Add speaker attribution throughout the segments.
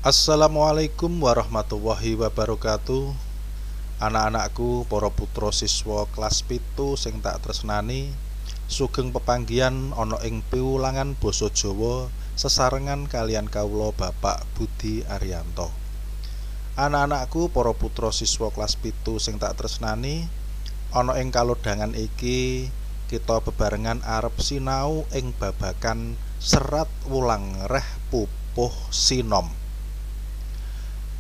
Speaker 1: Assalamualaikum warahmatullahi wabarakatuh. Anak-anakku, para putra siswa kelas 7 sing tak tresnani, sugeng pepanggihan ana ing piwulangan basa Jawa sesarengan kaliyan kawula Bapak Budi Arianto. Anak-anakku, para putra siswa kelas 7 sing tak tresnani, ana ing kalodhangan iki kita bebarengan arep sinau ing babagan serat Wulangreh Pupuh Sinom.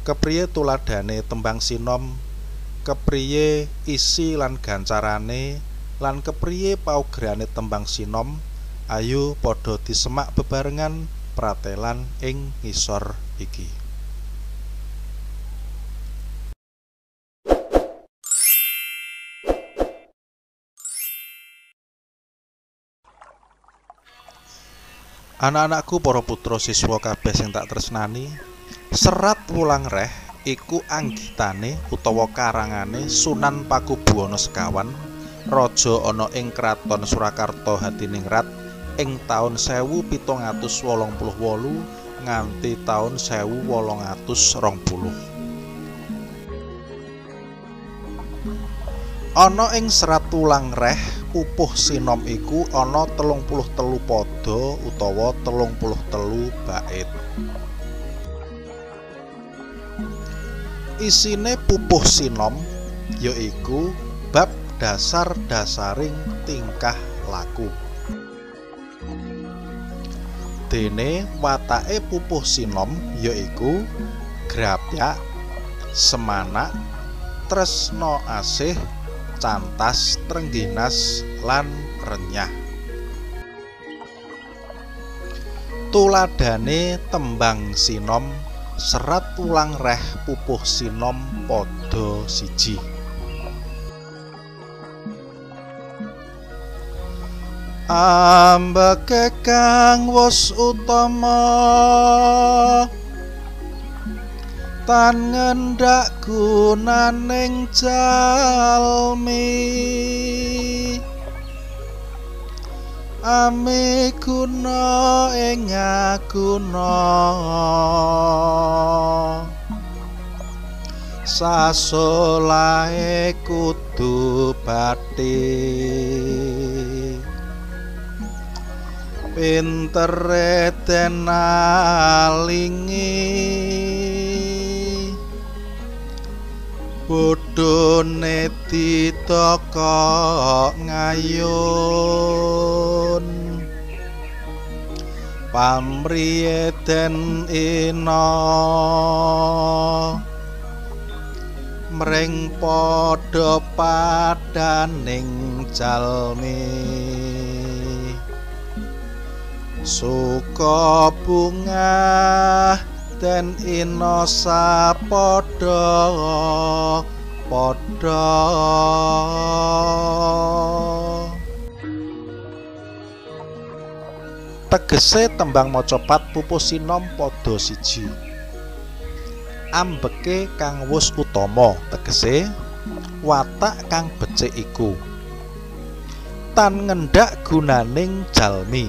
Speaker 1: Kepriye tuladhane tembang sinom, kepriye isi lan gancarane, lan kepriye paugerane tembang sinom, ayo padha disemak bebarengan pratelan ing ngisor iki. Anak-anakku, para putra siswa kabeh sing tak tresnani, serat Wulangreh iku anggitane utawa karangane Sunan Pakubuwana Sekawan, raja ana ing Kraton Surakarta Hadiningrat ing taun 1788 nganti taun 1820. Ana ing serat Wulangreh Pupuh Sinom iku ana 33 pada utawa 33 bait. Isine Pupuh Sinom yaiku bab dasar-dasaring tingkah laku. Dene watake Pupuh Sinom yaiku grapyak, semanak, tresna asih, cantas, trengginas, lan renyah. Tuladhane tembang sinom serat Wulangreh Pupuh Sinom padha 1. Ambeke kang wus utama tan ngendak gunaning jalmi, ami guna ing aguna, sasolahe kudu bathi, pintere den alingi, bodhone ditokok ngayun, pamriye den ina, mring padha padaning jalmi, suka bungah den ina sapadha padha. Tegese tembang macapat Pupuh Sinom padha 1. Ambeke kang wus utama tegese watak kang becik iku, tan ngendak gunaning jalmi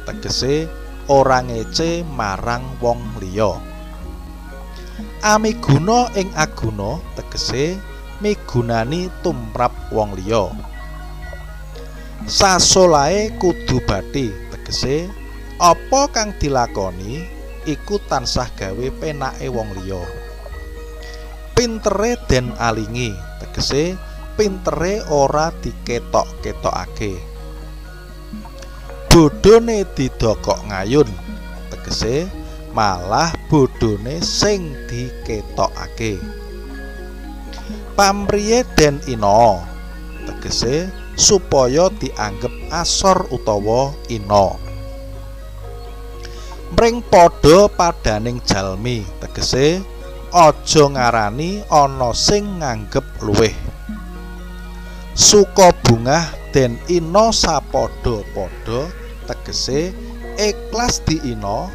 Speaker 1: tegese ora ngece marang wong liya. Amiguna ing aguna tegese migunani tumrap wong liya. Sasolahe kudu bathi tegese apa kang dilakoni iku tansah gawe penake wong liya. Pintere den alingi tegese pintere ora diketok-ketokake. Bodhone didokok ngayun tegese malah bodhone sing diketokake. Pamriye den ina tegese supaya dianggep asor utawa ina. Mring padha padaning jalmi tegese aja ngarani ana sing nganggep luwih. Suka bungah den ina sapadha-padha tegese ikhlas diina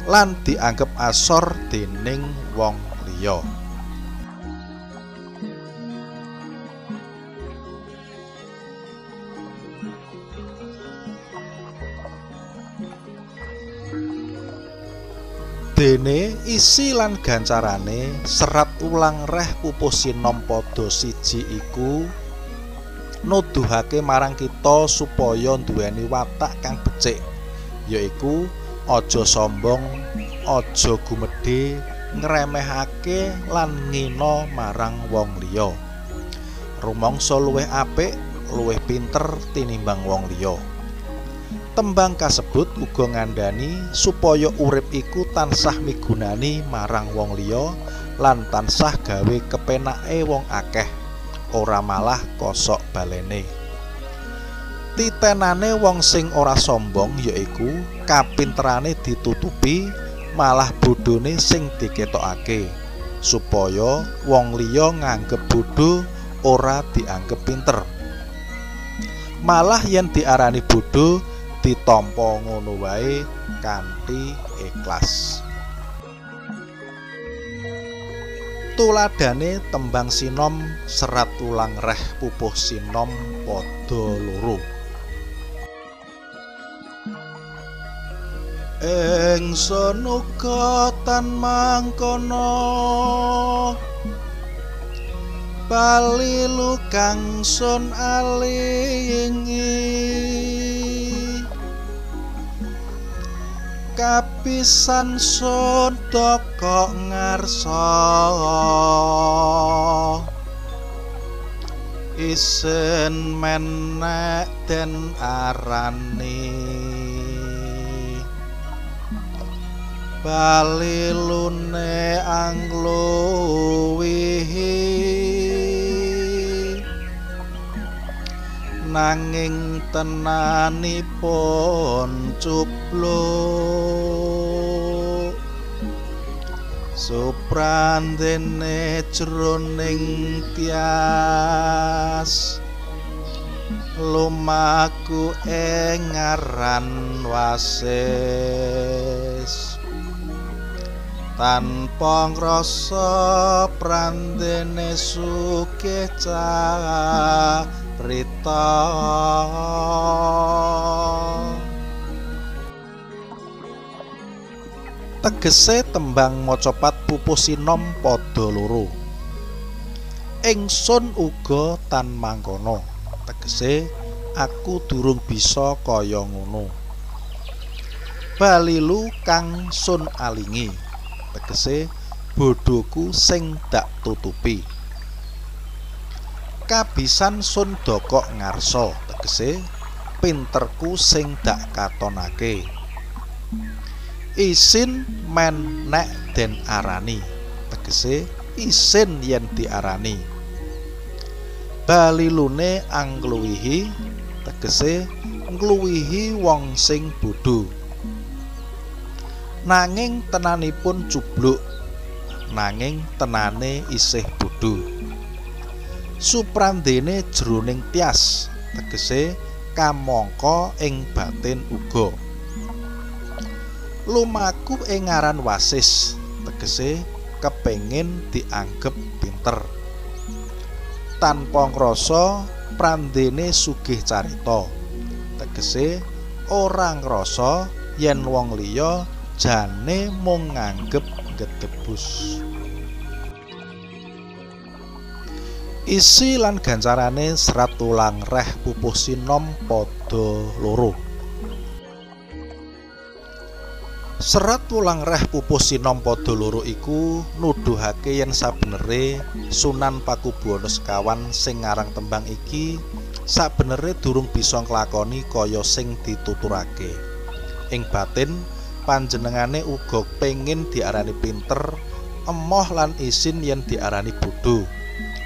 Speaker 1: lan dianggep asor dening wong liya. Dene isi lan gancarane serat ulang reh pupuh sinom padha siji iku nuduhake marang kita supaya nduweni watak kang becik, yaiku aja sombong, aja gumedhe, ngremehake lan ngina marang wong liya. Rumangsa luwih apik, luwih pinter tinimbang wong liya. Tembang kasebut uga ngandhani supaya urip iku tansah migunani marang wong liya lan tansah gawe kepenake wong akeh, ora malah kosok balene. Titenane wong sing ora sombong yaiku kapinterane ditutupi, malah bodhone sing diketokake, supaya wong liya nganggep bodho ora dianggep pinter. Malah yen diarani bodho ditampa ngono wae kanthi ikhlas. Tuladhane tembang sinom serat ulang reh pupuh sinom padha loro. Ingsun uga tan mangkono balilu kang sun alingi, kapisan sun dokok ngarsa, isin menek den arani, balilune angluwihi, nanging tenanipun cupluk, suprandene jroning tias, lumaku ing ngaran wasis, tanpa ngrasa prandene sugih carita. Tegese tembang macapat pupuh sinom padha loro. Ingsun uga tan mangkono, tegese aku durung bisa kaya ngono. Balilu kang sun alingi, tegese bodhoku sing dak tutupi. Kabisan sun dokok ngarsa, tegese pinterku sing dak katonake. Isin men nek den arani, tegese isin yen diarani. Balilune angluwihi, tegese ngluwihi wong sing bodho. Nanging tenanipun cubluk, nanging tenane isih bodho. Suprandene jroning tias, tegese kamangka ing batin uga. Lumaku ing ngaran wasis, tegese kepengin dianggep pinter. Tanpa ngrasa prandene sugih carita, tegese ora ngrasa yen wong liya jane mung nganggep gedebus. Isi lan gancarane serat tulang reh pupuh sinom padha loro. Serat tulang reh pupuh sinom padha loro iku nuduhake yen sabenere Sunan Pakubuwono Sekawan sing ngarang tembang iki sabenere durung bisa nglakoni kaya sing dituturake. Ing batin panjenengane uga pengin diarani pinter, emoh lan isin yen diarani bodho.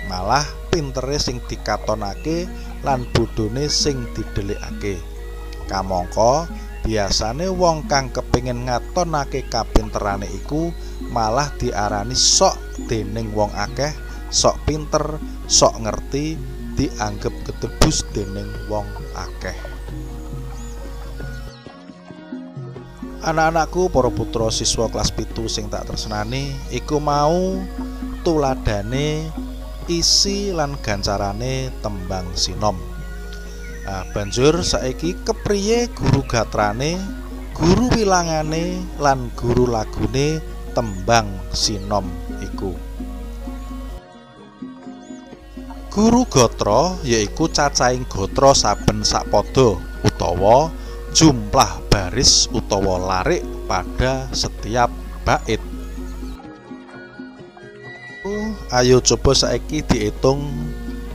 Speaker 1: Malah pintere sing dikatonake lan bodhone sing didelikake. Kamangka biasane wong kang kepengin ngatonake kapinterane iku malah diarani sok dening wong akeh, sok pinter, sok ngerti, dianggep ketebus dening wong akeh. Anak-anakku, para putra siswa kelas 7 sing tak tresnani, iku mau tuladane isi lan gancarane tembang sinom. Nah, banjur saiki kepriye guru gatrane guru wilangane lan guru lagune tembang sinom iku. Guru gatra yaiku cacahing gatra saben sapada utawa jumlah baris utawa larik pada setiap bait. Ayo coba saiki diitung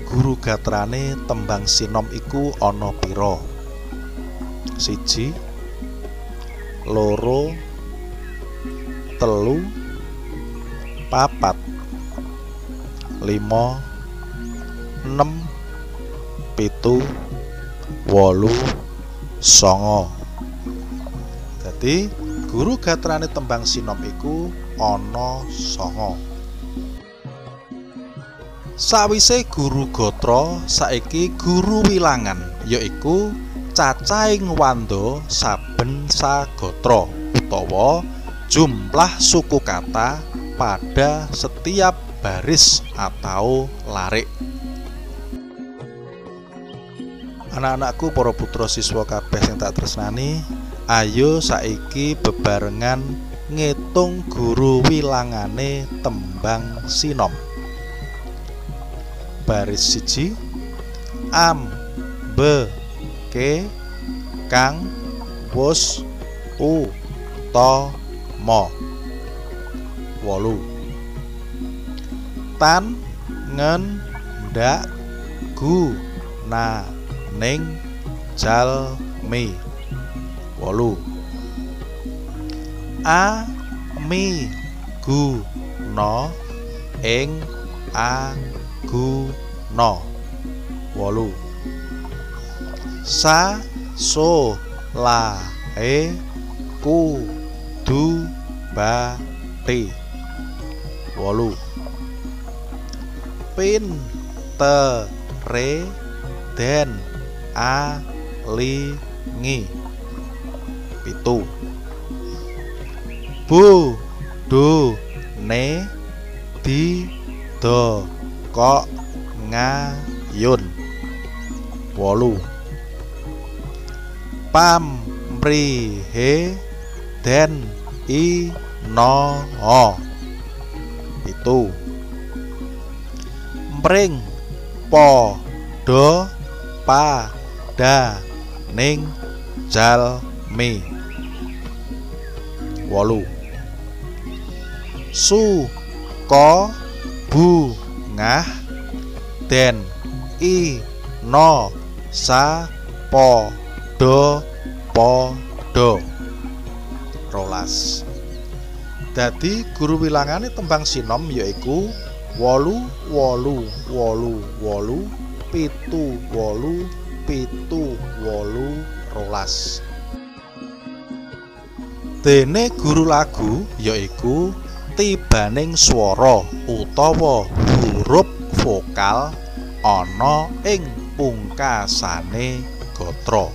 Speaker 1: guru gatrane tembang sinom iku ana pira? 1, 2, 3, 4, 5, 6, 7, 8, 9. Dadi guru gatrane tembang sinom iku ana 9. Sawise guru gatra saiki guru wilangan yaiku cacahing wanda saben sagatra utawa jumlah suku kata pada setiap baris atau larik. Anak-anakku para putra siswa kabeh sing tak tresnani, ayo saiki bebarengan ngitung guru wilangane tembang sinom. Baris 1, am, be, ke, kang, wus, u, to, mo. 8. Tan, ngen, ndak, gu, na, ning, jal, mi. 8. A, mi, gu, no, ing, a, gu, no. 8. Sa, so, la, e, ku, du, ba, ti. 8. Pin, te, re, den, a, li, ngi. 7. Bu, do, ne, di, do, kok, nga, yun. 8. Pam, pri, he, den, i, no, o. 7. Mpring, po, do, pa, da, ning, jal, mi. 8. Su, ko, bu, ngah, den, i, no, sa, po, do, po, do. 12. Dadi guru wilangane tembang sinom yaiku 8, 8, 8, 8, 7, 8, 7, 8, 12. Dene guru lagu yaiku tibaning swara utawa huruf vokal ana ing pungkasane gatra.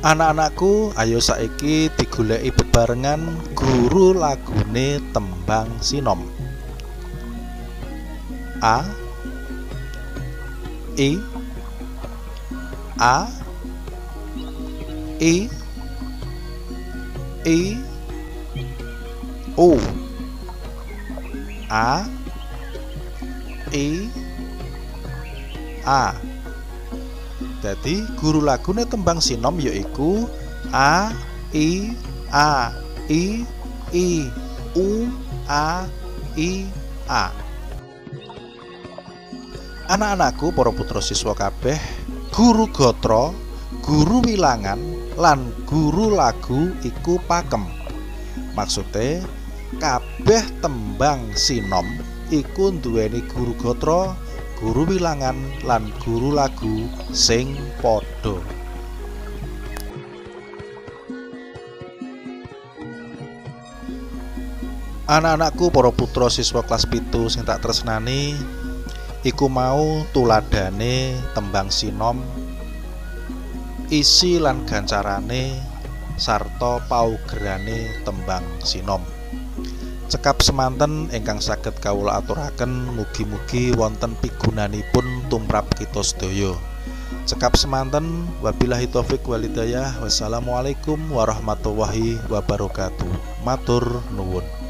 Speaker 1: Anak-anakku, ayo saiki digoleki bebarengan guru lagune tembang sinom. A, I, A, I, I, U, A, I, A. Dadi guru lagune tembang sinom yaiku A, I, A, I, I, U, A, I, A. Anak-anakku para putra siswa kabeh, guru gatra, guru wilangan lan guru lagu iku pakem. Maksude kabeh tembang sinom iku nduweni guru gatra, guru wilangan lan guru lagu sing padha. Anak-anakku para putra siswa kelas 7 sing tak tresnani, iku mau tuladhane tembang sinom, isi lan gancarane sarta paugerane tembang sinom. Cekap semanten ingkang saged kawula aturaken, mugi-mugi wonten pigunanipun tumrap kita sedaya. Cekap semanten, wabillahi taufik walhidayah. Wassalamualaikum warahmatullahi wabarakatuh. Matur nuwun.